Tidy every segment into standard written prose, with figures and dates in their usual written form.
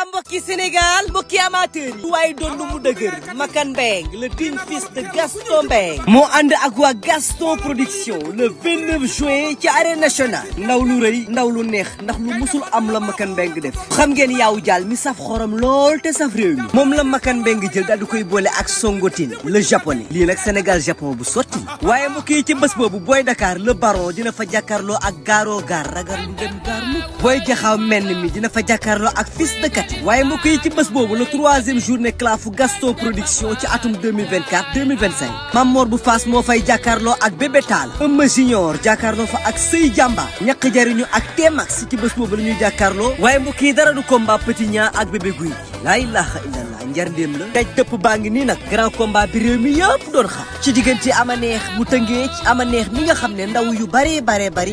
mbokki Sénégal mbokki amateur yi waaye doon lu mu dëgër Makan Mbengue le digne fils de Gaston Mbengue moo ànd ak waa Gaston production le 29 juin ci arène nationale ndaw lu rëy ndaw lu neex ndax lu musul am la Makan Mbengue def xam ngeen yaawu jaal mi saf xorom lool te saf réew mi moom la Makan Mbengue jël daal di koy boole ak Songotin le japonais lii nag Sénégal Japon bu sotti waaye mbokk yi ci bés boobu Boy Dakar le baron dina fa jàkkaarloo ak gaaroo gaar ragal lu dem gaar mu Boy Jaxaw menn mi dina fa jàkkaarloo ak fils de Kati waaye mbokk yi ci bés boobu le 3e journée clafu Gaston production ci atum 2024-2025 Mamor bu Fass moo fay jàkkaarloo ak Bébé Tall Eumeu Junior jàkkaarloo fa ak Sey Jamba ñaq jariñu ak T-Max ci bés boobu la ñuy jàkkaarloo waaye mbokk yi dara du combat Petit Niang ak Bébé Gouy laa ilaha illallah njarndéem la daj dëpp baa ngi nii nag grand combat bi réew mi yëpp doon xaar ci diggante ama neex bu tëngee ci ama neex mi nga xam ne ndaw yu bari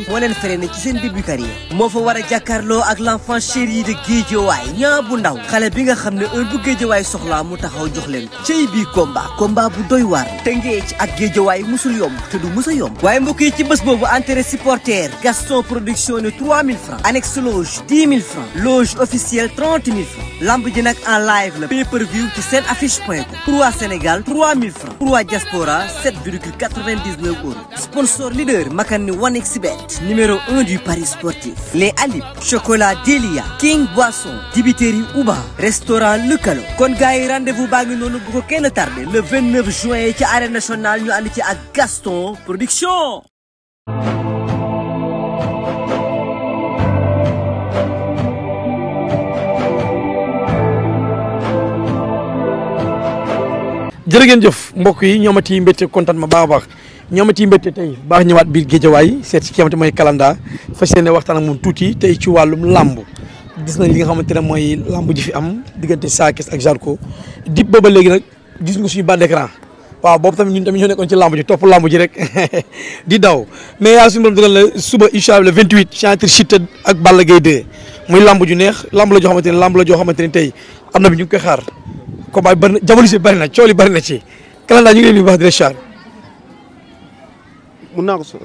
moo leen freiné ci seen début carrière moo fa war a jàkkaarloo ak l'enfant chéri de Guédiawaye ñaa bu ndaw xale bi nga xam ne heure bu Guédiawaye soxlaa mu taxaw jox leen ko cey bii combat bu doy waar tëngee ci ak Guédiawaye musul yomb te du musa yomb waaye mbokk yi ci bés boobu entrée supporter Gaston production ne 3000 francs annexe loge 10 000 francs loge officielle 30 000 francs lamb ji nag en live la pay-per-view ci seen affiche.com pour waa Sénégal 3000 francs pour waa diaspora 7,99 euros sponsor leader Makan ni 1xBet numéro 1 du paris sportif les Alib chocolat Delia King Boisson dibiteri Uba restaurant Lukalo kon gars yi rendez-vous baa ngi noonu bu ko kenn tardé le 29 juin ci arène nationale ñu ànd ci ak Gaston production. jërë ngeen jëf mbokk yi ñoomati mbégte kontaan ma baax a baax ñoomati mbégte tey baax ñëwaat biir Géejawaay seet si ki nga xamante mooy Kalanda fas yéene waxtaan ak moom tuuti tey ci wàllum làmb gis nañ li nga xamante ne mooy làmb ji fi am diggante Sa Thiès ak Zarko dip ba léegi nag gis nga suñu bande d'écran waaw boobu tamit ñun tamit ñoo nekkoon ci làmb ji topp làmb ji rek di daw mais yàlla suñu borom dogal la suba incha allah le 28 chantre Siteu ak Balla Gaye 2 muy làmb ju neex làmb la joo xamante ne tey am na bi ñu ngi koy xaar combat bi bëri na jamono si bëri na coow li bëri na ci Kalanda ñu ngi leen di wax di rechar mun naa ko so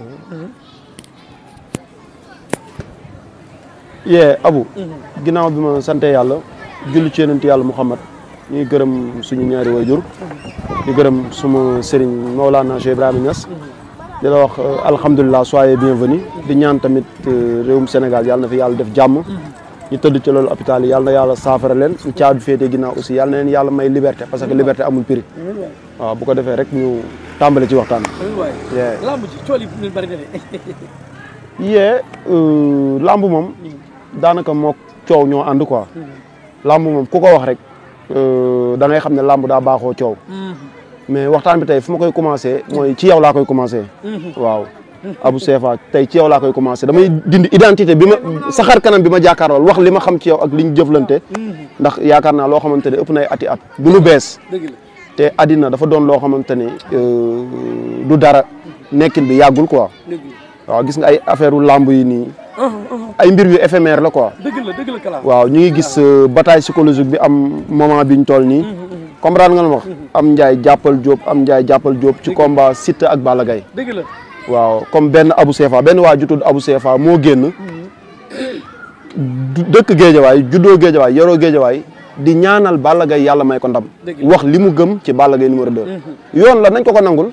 yee Abu ginnaaw bi ma sante yàlla julli ci yonent yàlla Muhammad ñuy gërëm suñu ñaari waajur di gërëm suma sëriñ Maolana Cheikh Ibrahima Niass di la wax alhamdulilah soyez bienvenue di ñaan tamit réewum Sénégal yàlla na fi yàlla def jàmm ñu tëdd ci loolu hôpital yi yàlla na yàlla saafara leen ñu caadu féete ginnaaw aussi yàlla na leen yàlla may liberté parce que liberté amul prix waaw bu ko defee rek ñu tàmbale ci waxtaan lamb ji coow li bari na de lamb moom daanaka mook coow ñoo ànd quoi lamb moom ku ko wax rek da ngay xam ne lamb daa baaxoo coow mais waxtaan bi tey fu ma koy commencé mooy ci yow laa koy commencé waaw Abou Sefa tey ci yow laa koy commencé damay dindi identité bi ma saxar kanam bi ma jàkkaarlool wax li ma xam ci yow ak li ñu jëflante ndax yaakaar naa loo xamante ne ëpp nay ati at du lu bees te àddina dafa doon loo xamante ne du dara nekkin bi yàggul quoi waaw gis nga ay affaire u lamb yi nii ay mbir yu éphémère la quoi dëgg la waaw ñu ngi gis bataille psychologique bi am moment bi ñu toll nii comprendre nga la wax am Ndiaye jàppal Diop ci combat Siteu ak Balla Gaye dëgg la waaw comme benn Abou Sefa benn waa ju tudd Abou Sefa moo génn dëkk Géejawaay juddoo Géejawaay yoroo Géejawaay di ñaanal Balla Gaye yàlla may ko ndam wax li mu gëm ci Balla Gaye numéro 2 yoon la nañ ko nangul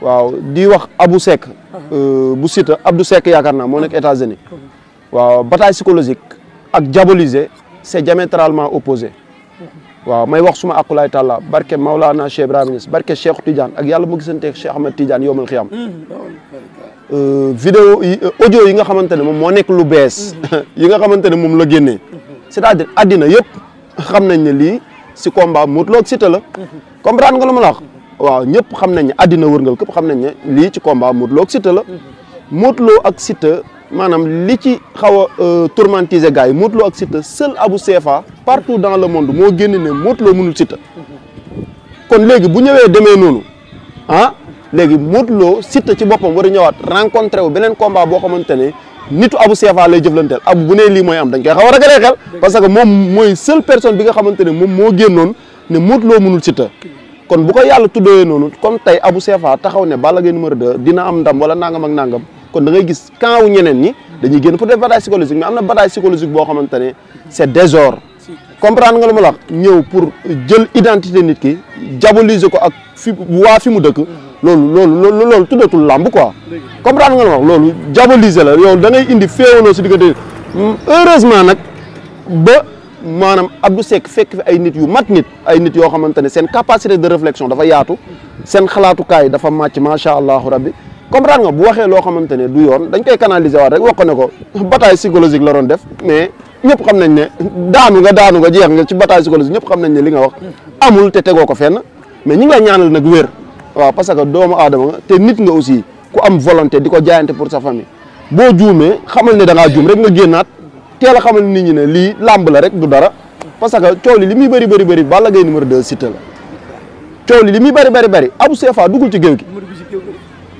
waaw di wax Abou Seck bu Siteu Abdou Seck yaakaar naa moo nekk États-Unis waaw bataille psychologique ak diaboliser c'est diamétralement opposé waaw may wax suma aqulaay tàlla barke Maulana Cheikh Ibrahima Niass barke Cheikh Tidiane ak yàlla mu gisanteeg Cheikh Ahmed Tidiane yowmal xiyam vidéo yi audio yi nga xamante ne moom moo nekk lu bees yi nga xamante ne moom la génnee c'est-à-dire addina yëpp xam nañ ne lii si combat Modou Lo ak Siteu la comprendre nga lu ma la wax waaw ñëpp xam nañ ne addina wërngal képp xam nañ ne lii ci combat Modou Lo ak Siteu la Modou Lo ak Siteu maanaam li ci xaw a tourmentiser gars yi Modou Lo ak Siteu seul Abou Sefa partout dans le monde moo génn ne Modou Lo mënul Siteu kon léegi bu ñëwee demee noonu ah léegi Modou Lo Siteu ci boppam war a ñëwaat rencontré wu beneen combat boo xamante ne nitu Abou Sefa lay jëflanteel Abou bu nee lii mooy am dañ koy xaw a ragalee xel parce que moom mooy seule personne bi nga xamante ne moom moo génnoon ne Modou Lo mënul Siteu kon bu ko yàlla tuddee noonu comme tey Abou Sefa taxaw ne Balla Gaye numéro 2 dina am ndam wala nangam ak nangam kon da ngay gis camp wu ñeneen ñi dañuy génn pour def bataille psychologique mais am na bataille psychologique boo xamante ne c'est désordre comprendre nga lu ma la wax ñëw pour jël identité nit ki diaboliser ko ak fi mu dëkk loolu tuddatul làmb quoi comprendre nga lu ma wax loolu diaboliser la yow da ngay indi féewaloo si diggante heureusement nag ba maanaam Abdou Seck fekk fi ay nit yu mat nit ay nit yoo xamante ne seen capacité de réflexion dafa yaatu seen xalaatukaay dafa màcc macha allahu rabbi comprendre nga bu waxee loo xamante ne du yoon dañ koy canaliser waat rek wax ko ne ko bataille psychologique la doon def mais ñëpp xam nañ ne daanu nga jeex nga ci bataille psychologique ñëpp xam nañ ne li nga wax amul te tegoo ko fenn mais ñi ngi lay ñaanal nag wér waaw parce que doomu aadama nga te nit nga aussi ku am volonté di ko jaayante pour sa famille boo juumee xamal ne da ngaa juum rek nga génnaat teel a xamal nit ñi ne lii làmb la rek du dara parce que coow li muy bëri Balla Gaye numéro 2 Siteu la coow li muy bëri Abou CFA duggul ci géew gi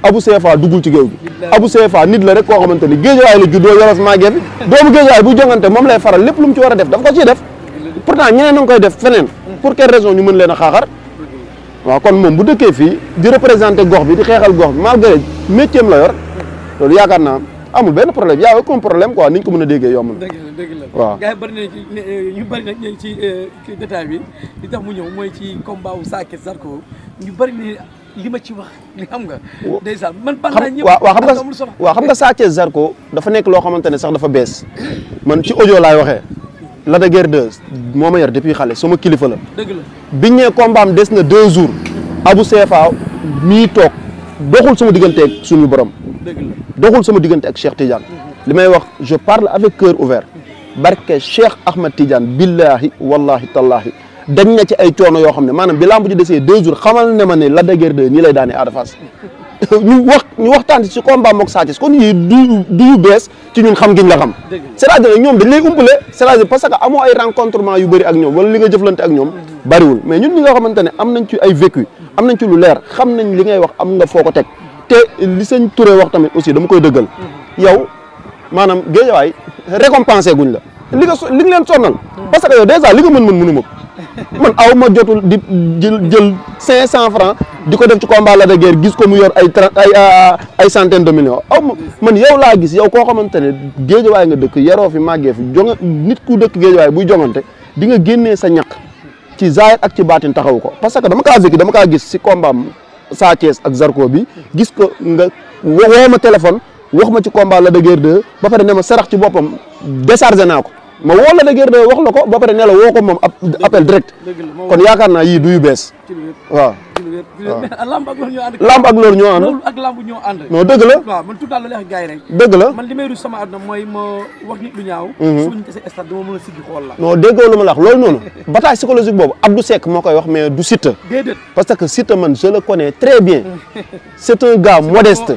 Abou CFA duggul ci géew gi Abou CFA nit la rek koo xamante ni géejawaay la juddoo yoros màggee fi doomu géejawaay bu jongante moom lay faral lépp lu mu ci war a def daf ko ciy def pourtant ñeneen na nga koy def feneen pour quelle raison ñu mën leen a xaaxar waaw kon moom bu dëkkee fii di représenter gox bi di xeexal gox bi malgré métier la yor loolu yaakaar naa amul benn problème y a aucun problème quoi niñ ko mën a déggee yomb na. dëgg la waaw gars yi bëri na ci ñu bëri nag ci détail bi li tax mu ñëw mooy ci combat wu Sa Thiès Zarko ñu bëri ne li ma ci wax li xam nga. ndeysaan man ban naa ñëpp waaw xam nga Sa Thiès Zarko dafa nekk loo xamante ne sax dafa bees man ci audio laay waxee Lac de Guiers 2 moo ma yar depuis xale sama kilifa la. dëgg la biñ ne combat am des na 2 jours Abou CFA mii toog doxul sama diggante ak suñu borom. dëgg la doxul sama diggante ak Cheikh Tidiane li may wax je parle avec cœur ouvert barke Cheikh Ahmed Tidiane billahi wallahi tallahi dañ na ci ay coono yoo xam ne maanaam bi lamb ji desee 2 jours xamal ne ma ne Lac de Guiers 2 nii lay daane Ada Fass ñu waxtaan ci combat mook Sa Thiès kon yii du yu bees ci ñun xam giñ la xam c'est-à-dire ñoom dañ lay umpale c'est-à-dire parce que amoo ay rencontrement yu bëri ak ñoom wala li nga jëflante ak ñoom bëriwul mais ñun ñi nga xamante ne am nañ ci ay vécu am nañ ci lu leer xam nañ li ngay wax am nga foo ko teg te li sëñ Touré wax tamit aussi dama koy dëggal yow maanaam géejawaay récompensé guñ la li nga leen sonnal parce que yow déjà li nga mënu ma man aw ma jotul di jël 500 francs di ko def ci combat Lac de Guiers gis ko mu yor ay centaine de millions aw ma man yow laa gis yow koo xamante ne géejawaay nga dëkk yaroo fi màggee fi nit ku dëkk géejawaay buy jongante di nga génnee sa ñaq ci zaahir ak ci baatin taxaw ko parce que dama kaa gis si combat Sa Thiès ak Zarko bi gis ko nga woo ma téléphone wax ma ci combat Lac de Guiers 2 ba pare ne ma sarax ci boppam déchargé naa ko ma woo Lac de Guiers 2 wax la ko ba pare ne la woo ko moom appel direct kon yaakaar naa yii du yu bees waaw lamb ak loolu ñoo ànd lamb ak loolu ñoo ànd loolu ak lamb ñoo ànd non dëgg la waaw man tout à l'heure gars yi rek dëgg la man li may rus sama àdduna mooy ma wax nit lu ñaaw suñu tase stade dama mën a siggi xool la non déggoo lu ma la wax loolu noonu bataille psychologique boobu Abdou Seck moo koy wax mais du Siteu déedéet parce que Siteu man je le connais très bien c'est un gars modeste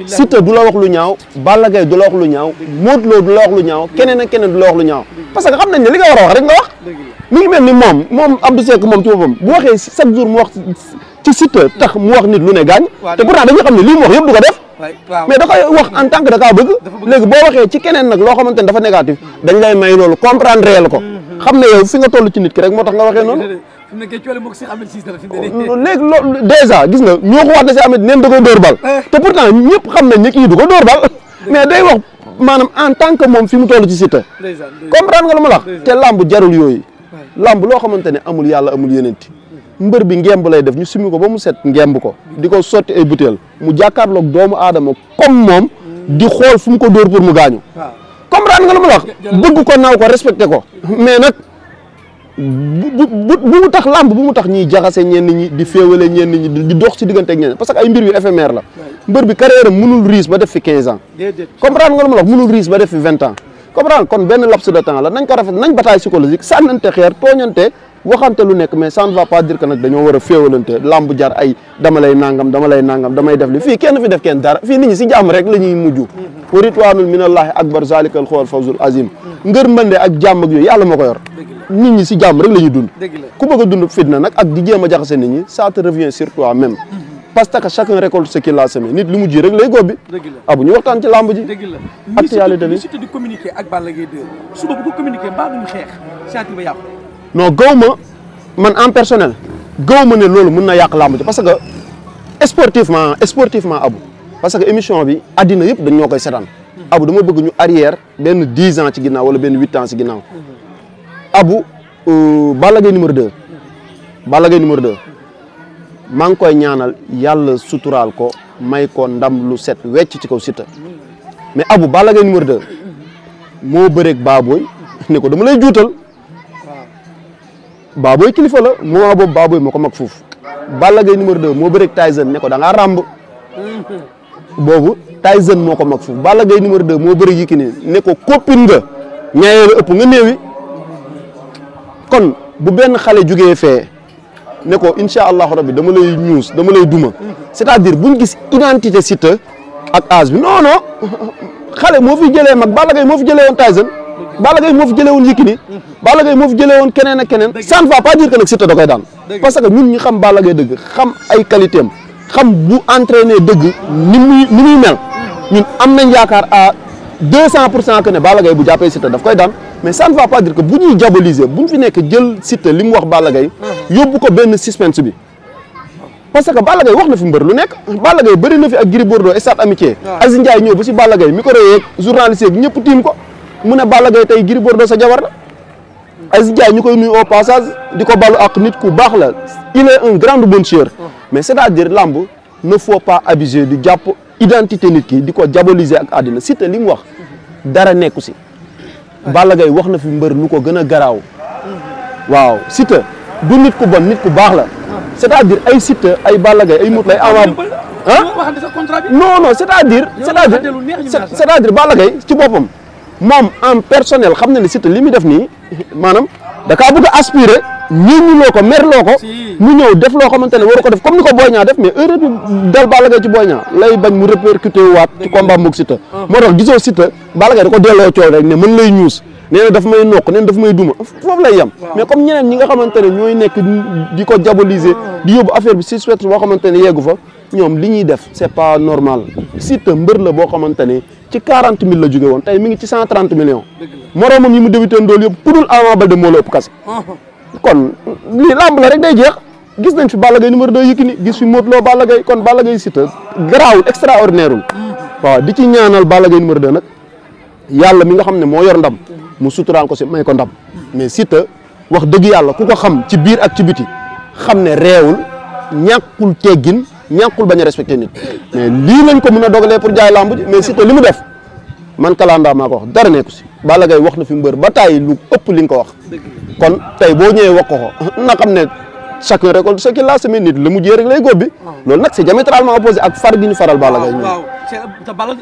Siteu du la wax lu ñaaw Balla Gaye du la wax lu ñaaw Modou Lo du la wax lu ñaaw keneen ak keneen du la wax lu ñaaw parce que xam nañ ne li nga war a wax rek nga wax mi ngi mel ni moom Abdou Seck moom ci boppam bu waxee chaque jour mu wax ci Siteu tax mu wax nit lu ne gaañ te pourtant dañuy xam ne lii mu wax yëpp du ko def mais da koy wax en tant que da kaa bëgg léegi boo waxee ci keneen nag loo xamante ne dafa négatif dañ lay may loolu comprendre réel ko xam ne yow fi nga toll ci nit ki rek moo tax nga waxee noonu léegi loolu dèjà gis nga ñoo ko wax ne si Ahmed neen da koy dóor bal te pourtant ñëpp xam nañ ne kii du ko dóor bal mais day wax maanaam en tant que moom fi mu toll ci Siteu comprendre nga lu ma la wax te lamb jarul yooyu lamb loo xamante ne amul yàlla amul yenenti mbër bi ngemb lay def ñu sumi ko ba mu set ngemb ko di ko sotti ay butéel mu jàkkaarloog doomu aadama comme moom di xool fu mu ko dóor pour mu gaañu comprendre nga lu ma la wax bëgg ko naw ko respecté ko mais nag bu mu tax lamb bu mu tax ñiy jaxase ñenn ñi di féewale ñenn ñi di dox ci diggante ak ñenn parce que ay mbir yu éphémère la mbër bi carrière am mënul riis ba def fi 15 ans comprendre nga lu ma la wax mënul riis ba def fi 20 ans comprendre kon benn laps de temps la nañ ko rafet nañ bataille psychologique sànnante xeer tooñante waxante lu nekk mais ça ne va pas dire que nag dañoo war a féewalante lamb jar ay dama lay nangam damay def li fii kenn fi def kenn dara fii nit ñi si jàmm rek la ñuy mujj wa ridwaanul minallahi akbar zalikal xool fawzul azim ngër mbënde ak jàmm ak yooyu yàlla moo ko yor nit ñi si jàmm rek la ñuy dund ku bëgg a dund fitna nag ak di jéem a jaxase nit ñi ça te revient sur toi même parce que chacun récolte ce qu'il a semé nit li mu ji rek lay góob bi abu ñu waxtaan ci lamb ji actualité bi surtout di communiquer ak Balla Gaye 2 suba bu ko communiquer mbaa duñu xeex chantier ba yàqu non gaw ma man en personnel gaw ma ne loolu mën na yàq lamb ji parce que sportivement abu parce que émission bi addina yëpp dañ ñoo koy setaan abu dama bëgg ñu arrière benn 10 ans ci ginnaaw wala benn 8 ans ci ginnaaw abu Balla Gaye numéro 2 Balla Gaye numéro 2 maa ngi koy ñaanal yàlla suturaal ko may ko ndam lu set wecc ci kaw Siteu mais Abou Balla Gaye numéro 2 moo bëreeg Baboy ne ko dama lay juutal Baboy kilifa la moment boobu Baboy moo ko mag foofu Balla Gaye numéro 2 moo bëreeg Tyson ne ko da ngaa ràmb boobu Tyson moo ko mag foofu Balla Gaye numéro 2 moo bëreeg Yékini ne ko copine nga ñaayee la ëpp nga néewi kon bu benn xale jugee fee ne ko incha allahu rabbi dama lay ñuus dama lay duma c'est-à-dire buñ gis identité Siteu ak âge bi non non xale moo fi jëlee mag Balla Gaye moo fi jëlee woon Tyson Balla Gaye moo fi jëlee woon Yékini Balla Gaye moo fi jëlee woon keneen ak keneen ça ne va pas dire que nag Siteu da koy daan parce que ñun ñi xam Balla Gaye dëgg xam ay qualité am xam bu entraîné dëgg ni muy mel ñun am nañ yaakaar à 200% que ne Balla Gaye bu jàppee Siteu daf koy daan mais ça ne va pas dire que bu ñuy diaboliser bu ñu fi nekk jël Siteu li mu wax Balla Gaye yóbbu ko benn suspense bi parce que Balla Gaye wax na fi mbër lu nekk Balla Gaye bëri na fi ak Gris Bordeaux stade amitié Aziz Ndiaye ñëw ba si Balla Gaye micro yeeg journaliste yeeg ñëpp tiim ko mu ne Balla Gaye tey Gris Bordeaux sa jabar la Aziz Ndiaye ñu koy nuyu au passage di ko balu ak nit ku baax la il est un grand bon cher mais c'est-à-dire lamb ne faut pas abuser di jàpp identité nit ki di ko diaboliser ak àddina Siteu li mu wax dara nekku si Balla Gaye wax na fi mbër lu ko gën a garaaw waaw Siteu du nit ku bon nit ku baax la c'est-à-dire ay Siteu ay Balla Gaye ay mut lay ama non non c'est-à-dire Balla Gaye ci boppam moom en personnel xam na ne Siteu li muy def nii maanaam da kaa bëgg a aspirer ñiiñuloo ko merloo ko mu ñëw def loo xamante ne waru ko def comme ni ko Boy Niang def mais erreur bi dal Balla Gaye ci Boy Niang lay bañ mu répercuté waat ci combat moog Siteu moo tax gisoo Siteu Balla Gaye da ko delloo coow rek ne mën lay ñuus nee na daf may nokk nee na daf may duma foofu lay yem mais comme ñeneen ñi nga xamante ne ñooy nekk di ko diaboliser di yóbbu affaire bi si suet boo xamante ne yeggu fa ñoom li ñuy def c'est pas normal Siteu mbër la boo xamante ne ci 40 000 la jóge woon tey mi ngi ci 130 millions moroomam yi mu débuté ndool yëpp pudul Ama Baldé moo la ëpp kase kon lii lamb la rek day jeex gis nañ fi Balla Gaye numéro 2 Yékini gis fi Modou Lo Balla Gaye kon Balla Gaye Siteu garaawul extraordinaire ul waaw di ci ñaanal Balla Gaye numéro 2 nag yàlla mi nga xam ne moo yor ndam mu suturaan ko si may ko ndam mais Siteu wax dëgg yàlla ku ko xam ci biir ak ci biti xam ne réewul ñàkkul teggin ñàkkul bañ a respecté nit mais lii lañ ko mën a dogalee pour jaay lamb ji mais Siteu li mu def man Kalanda maa ko wax dara nekku si Balla Gaye wax na fi mbër ba tàyyi lu ëpp li nga ko wax kon tey boo ñëwee wax ko na xam ne chacun récolte ce qu'il a semé nit la mujjee rek lay góob bi loolu nag c'est diamétralement opposé ak far gi ñu faral Balla Gaye waaw te Balla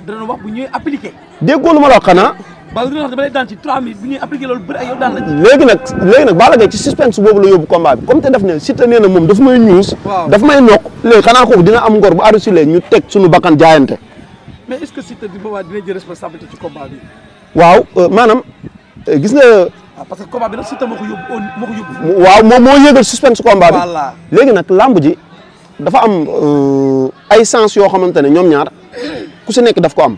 dana wax bu ñuy appliqué déggoo lu ma la wax xanaa Balla dina wax dama lay daan ci 3 minutes bu ñuy appliqué loolu bëri ay yow daan la léegi nag Balla Gaye ci suspense boobu la yóbbu combat bi comme te def ne Siteu nee na moom daf may ñuus daf may nokk léegi xanaa kooku dina am ngor bu arrosé ñu teg suñu bakkan jaayante mais est-ce que Siteu di boobaa dina jël responsabilité ci combat bi waaw maanaam gis nga parce que combat bi nag Siteu moo ko yóbbu waaw moom moo yëgal suspense combat bi léegi nag lamb ji dafa am ay sens yoo xamante ne ñoom ñaar ku si nekk daf ko am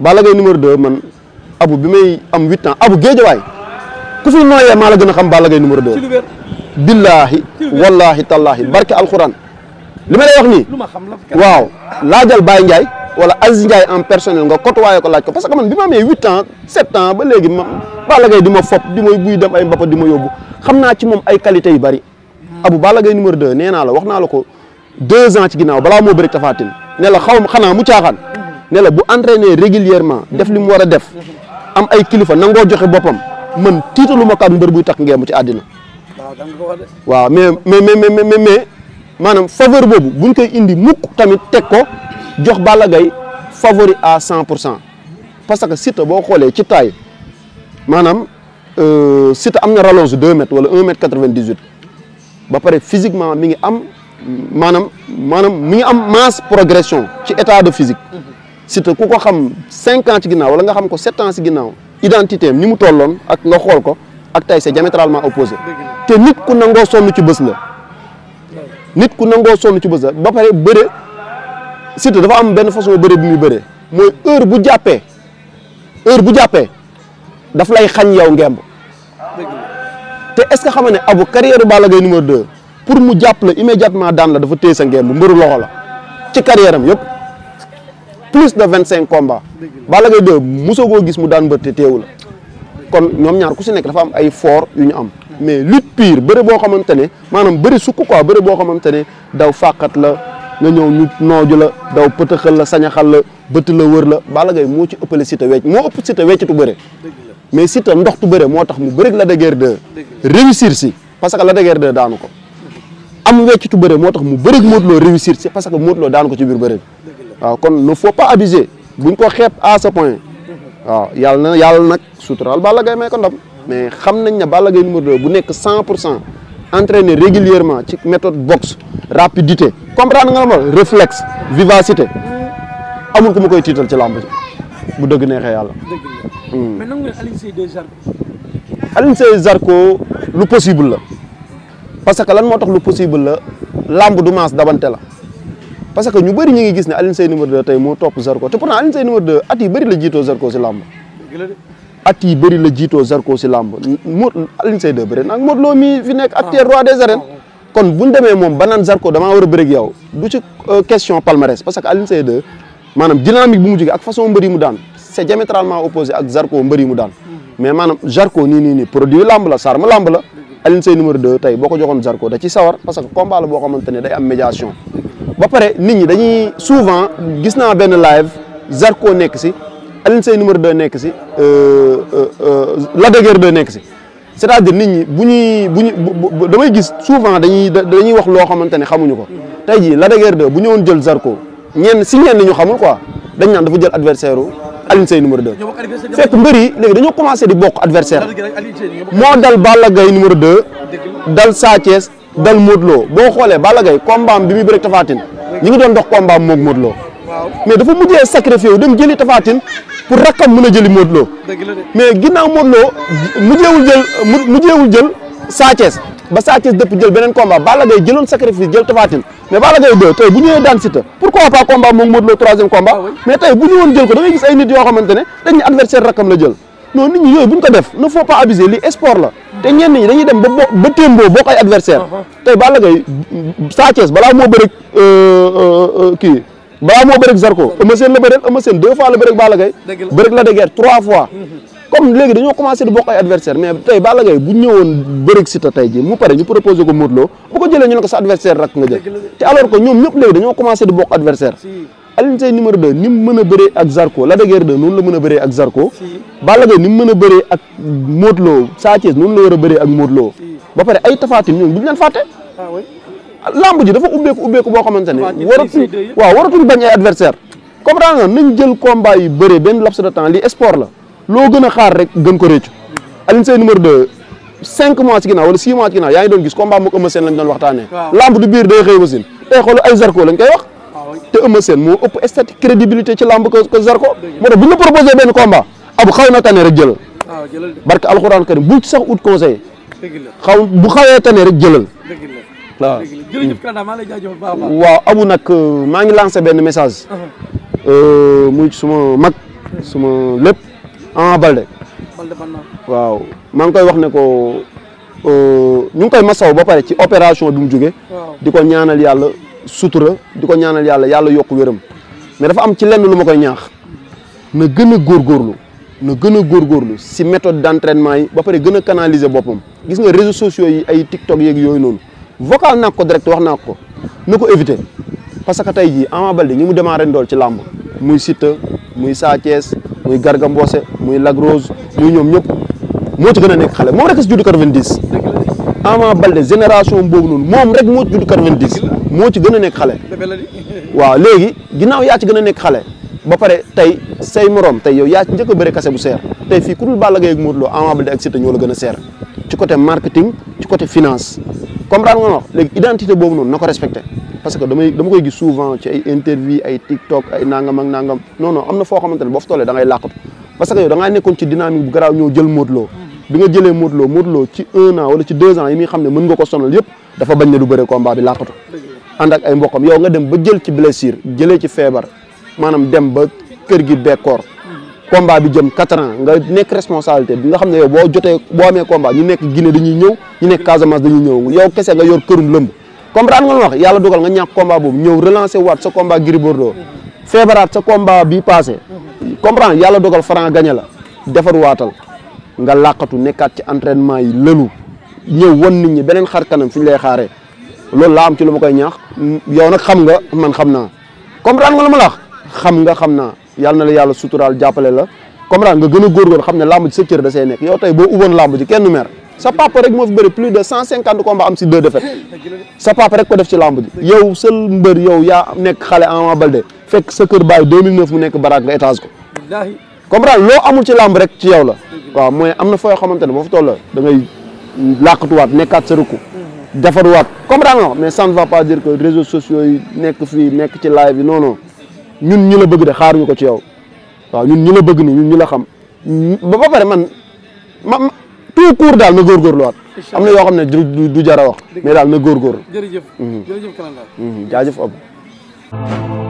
Balla Gaye numéro 2 man Abou bi may am 8 ans Abou Géejawaay ku fi nooyee maa la gën a xam Balla Gaye numéro 2 billaahi wallaahi tallaahi barke alxuraan li ma lay wax nii waaw laajal Baye Ndiaye wala Aziz Ndiaye en personnel nga côtoyé ko laaj ko parce que man bi ma amee 8 ans 7 ans ba léegi ma Balla Gaye di ma fop di ma buy dem ay mbappa di ma yóbbu xam naa ci moom ay qualité yu bari Abou Balla Gaye numéro 2 nee naa la wax naa la ko 2 ans ci ginnaaw balaa moo bëri Tapha Tine ne la xanaa mu caaxaan ne la bu entraîner régulièrement def li mu war a def am ay kilifa nangoo joxe boppam man tiitalu ma kat mbër buy tax ngeem ci àddina waaw mais maanaam faveur boobu buñ koy indi mukk tamit teg ko jox Balla Gaye favori à 100% parce que Siteu boo xoolee ci taille maanaam Siteu am na rallonge 2 mètres wala 1 mètre 98 ba pare physiquement mi ngi am maanaam mi ngi am masse progression ci état de physique Siteu ku ko xam 5 ans ci ginnaaw wala nga xam ko 7 ans ci ginnaaw identité am ni mu tolloon ak nga xool ko ak tey c'est diamétralement opposé te nit ku nangoo sonn ci bés la nit ku nangoo sonn ci bés la ba pare bëre Siteu dafa am benn façon bëre bi muy bëre mooy heure bu jàppee daf lay xañ yow ngemb te est-ce que xam nga ne Abou carrière Balla Gaye numéro 2 pour mu jàpp la immédiatement daan la dafa téye sa ngemb mbëru loxo la ci carrière am yëpp plus de 25 combats Balla Gaye 2 mosoo koo gis mu daan mbër te teewu la kon ñoom ñaar ku si nekk dafa am ay fort yu ñu am mais lutte pure bëre boo xamante ne maanaam bëri sukk quoi bëre boo xamante ne daw fàqat la nga ñëw ñu nooju la daw pëtëxal la sañaxal la bëtt la wër la Balla Gaye moo ci ëppale Siteu wecc moo ëpp Siteu weccitu bëre mais Siteu ndoxtu bëre moo tax mu bëri Lac de Guiers 2 réussir si parce que Lac de Guiers 2 daanu ko am weccitu bëre moo tax mu bëri Modou Lo réussir si parce que Modou Lo daanu ko ci biir bëre waaw kon ne faut pas abuser buñ ko xeeb à ce point waaw yàlla nag suturaal Balla Gaye may ko ndam mais xam nañ ne Balla Gaye numéro 2 bu nekk 100% entraîné régulièrement ci méthode boxe rapidité comprendre nga ma réflexe vivacité amul ku ma koy tiital ci làmb ji bu dëgg neexee yàlla. mais nangu ngeen Alioune Seye 2 Zarko. Alioune Seye Zarko lu possible la parce que lan moo tax lu possible la làmb du maas dabante la parce que ñu bëri ñu ngi gis ne Alioune Seye numéro 2 tey moo topp Zarko te pourtant Alioune Seye numéro 2 at yi bëri la jiitoo Zarko si làmb. at yi bëri la jiitoo Zarko si làmb Alioune Seye 2 bëri nag Modou Lo mi fi nekk actuel roi des arènes kon bu ñu demee moom ba naan Zarko damaa war a bëri ak yow du ci question palmarès parce que Alioune Seye 2 maanaam dynamique bu mu jógee ak façon mbër yi mu daan c'est diamétralement opposé ak Zarko mbër yi mu daan mais maanaam Zarko nii produit lamb la sarma lamb la Alioune Seye numéro 2 tey boo ko joxoon Zarko da ci sawar parce que combat la boo xamante ne day am médiation ba pare nit ñi dañuy souvent gis naa benn live Zarko nekk si Alioune Seye numéro 2 nekk si Lac de Guiers 2 nekk si c'est-à-dire nit ñi bu ñuy damay gis souvent dañuy wax loo xamante ne xamuñu ko tey jii Lac de Guiers 2 bu ñëwoon jël Zarko ñenn ñu xamul quoi dañ naan dafa jël adversaire u Alioune Seye numéro 2 fekk mbër yi léegi dañoo commencé di bokk adversaire moo dal Balla Gaye numéro 2 dal Sa Thiès dal Modou Lo boo xoolee Balla Gaye combat bi muy bëre Tapha Tine ñi ngi doon dox combat moog Modou Lo mais dafa mujjee sacrifié wu dem jëli Tapha Tine pour rakkam mën a jëli Modou Lo mais ginnaaw Modou Lo mujjeewul jël Sa Thiès ba Sa Thiès dëpp jël beneen combat Balla Gaye jëloon sacrifice jël Tapha Tine mais Balla Gaye 2 tey bu ñëwee daan Siteu pourquoi pas combat moom Modou Lo troisième combat mais tey bu ñëwoon jël ko da ngay gis ay nit yoo xamante ne dañ ne adversaire rakkam la jël non nit ñi yooyu buñ ko def ne faut pas abuser lii sport la te ñenn ñi dañuy dem ba témboo bokk ay adversaire tey Balla Gaye Sa Thiès balaa moo bëri balaa moo bëri Zarko Eumeu Sène la bëri Eumeu Sène 2 fois la bëri Balla Gaye bëri Lac de Guiers 3 fois comme léegi dañoo commencé di bokk ay adversaire mais tey Balla Gaye bu ñëwoon bëri Siteu tey ji mu pare ñu proposé ko Modou Lo bu ko jëlee ñu ne ko sa adversaire rak nga jël te alors que ñoom ñëpp léegi dañoo commencé di bokk adversaire Alioune Seye numéro 2 ni mu mën a bëree ak Zarko Lac de Guiers 2 noonu la mën a bëree ak Zarko Balla Gaye ni mu mën a bëree ak Modou Lo Sa Thiès noonu la war a bëree ak Modou Lo ba pare ay Tapha Tine ñoom bu ñu leen fàtte lamb ji dafa ubbeeku boo xamante ne waratuñ bañ ay adversaire comprendre nga nañ jël combat yi bëree benn laps de temps li sport la loo gën a xaar rek gën ko réccu Alioune Seye numéro 2 5 mois ci ginnaaw wala 6 mois ci ginnaaw yaa ngi doon gis combat mook Eumeu Sène lañ doon waxtaanee lamb du biir day xëy wasin tey xool ay Zarko lañ koy wax te Eumeu Sène moo ëpp statut crédibilité ci lamb que Zarko moo tax bu ñu la proposé benn combat abu xaw na tane rek jëlal barke alxuraan karim bu ci sax ut conseil bu xawee tane rek jëlal waaw waaw abu nag maa ngi lancé benn message muy suma mag suma lépp Ama Baldé waaw maa ngi koy wax ne ko ñu ngi koy masaw ba pare ci opération bi mu jóge di ko ñaanal yàlla sutura di ko ñaanal yàlla yokk wéram mais dafa am ci lenn lu ma koy ñaax na gën a góorgóorlu si méthode d'entraînement yi ba pare gën a canaliser boppam gis nga réseaux sociaux yi ay TikTok yeeg yooyu noonu vocal naa ko direct wax naa ko na ko éviter parce que tey jii Ama Baldé ñi mu démarré ndool ci làmb muy Siteu muy Sa Thiès muy Garga Mbossé muy Lac Rose muy ñoom ñëpp moo ci gën a nekk xale moom rek si juddu 90 Ama Baldé génération boobu noonu moom rek moo ci juddu 90 moo ci gën a nekk xale waaw léegi ginnaaw yaa ci gën a nekk xale ba pare tey say morom tey yow yaa ci njëkk a bëre kase bu seer tey fii ku dul Balla Gaye ak Modou Lo Ama Baldé ak Siteu ñoo la gën a seer ci côté marketing ci côté finance comprendre nga wax léegi identité boobu noonu na ko respecté parce que dama koy gis souvent ci ay interview ay TikTok ay nangam ak nangam non am na foo xamante ne boo fa tollee da ngay làqatu parce que yow da ngaa nekkoon ci dynamique bu garaaw ñëw jël Modou Lo bi nga jëlee Modou Lo ci 1 an wala ci 2 ans yi muy xam ne mën nga ko sonal yëpp dafa bañ ne du bëre combat bi làqatu ànd ak ay mbokkam yow nga dem ba jël ci blessure jëlee ci feebar maanaam dem ba kër gi bekkoor combat bi jëm 4 ans nga nekk responsabilité bi nga xam ne yow boo amee combat ñu nekk Guinée dañuy ñëw ñu nekk Casamance dañuy ñëw yow kese nga yor kërum lëmb comprendre nga lu wax yàlla dogal nga ñàkk combat boobu ñëw relancer waat sa combat Gris Bordeaux feebaraat sa combat bi passé comprendre yàlla dogal Franc gagné la defar waatal nga làqatu nekkaat ci entraînement yi lëlu ñëw won nit ñi beneen xar kanam fi ñu lay xaaree loolu laa am ci lu ma koy ñaax yow nag xam nga man xam naa comprendre nga lu ma la wax xam naa yàlla na la yàlla suturaal jàppale la comprendre nga gën a góorgóorlu xam ne làmb ji sa cër da see nekk yow tey boo ubboon làmb ji kenn mer sa papa rek moo fi bëri plus de 150 combats am si 2 défaites sa papa rek ko def ci làmb ji yow seul mbër yow yaa nekk xale Ama Baldé fekk sa kër baay 2009 mu nekk baraak nga étage ko comprendre loo amul ci làmb rek ci yow la waaw mooy am na foo xamante ne boo fa toll da ngay làqatuwaat nekkaat sa rukku defaruwaat comprendre nga mais ça ne va pas dire que réseaux sociaux yi nekk fii nekk ci live yi non non ñun ñi la bëgg de xaaruñu ko ci yow waaw ñun ñi la bëgg ni ñun ñi la xam ba pare man tout court daal na góorgóorluwaat am na yoo xam ne du jar a wax mais daal na góorgóorlu jërëjëf Kalanda jaajëf Abou